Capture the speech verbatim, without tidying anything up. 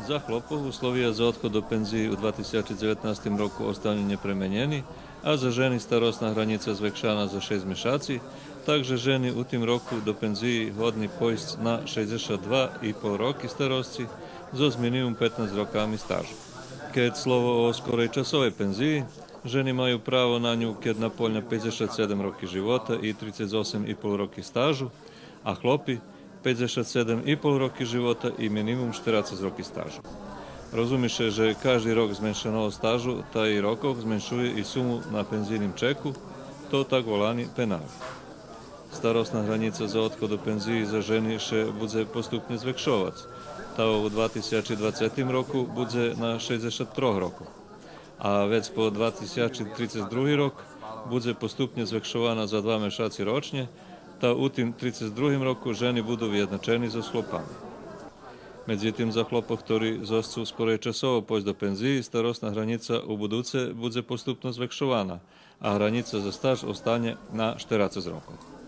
За хлопох условия за одход до пензиї у два тисячи дзеветнастим року останю нєпременєни, а за жени старосна гранїца звекшана за шейсц мешаци, так же жени у тим року до пензиї годни пойсц на шейдзешат два и пол роки старосци, зоз минимум петнац роками стажу. Кед слово о скорейчасовей пензиї, жени маю право на ню кед наполня пейдзешат седем роки живота и трицец осем и пол роки стажу, а хлопи пейдзешат седем и пол роки живота и минимум штерацец роки стажу. Розуми ше же кажди рок зменшеного стажу та и рокох зменшує и суму на пензийним чеку, то так волани пенали. Старосна гранїца за одход до пензиї за жени ше будзе поступнє звекшовац, та у два тисячи двацетим року будзе на шейдзешат трох рокох. А вец по два тисячи трицец други рок будзе поступнє звекшована за два мешаци рочнє, та у тим трицец другим року жени буду виєдначени зоз хлопами. Медзитим, за хлопох хтори зосцу скорейчасово пойсц до пензиї, старосна гранїца у будуце будзе поступно звекшована, а гранїца за стаж останє на штерацец рокох.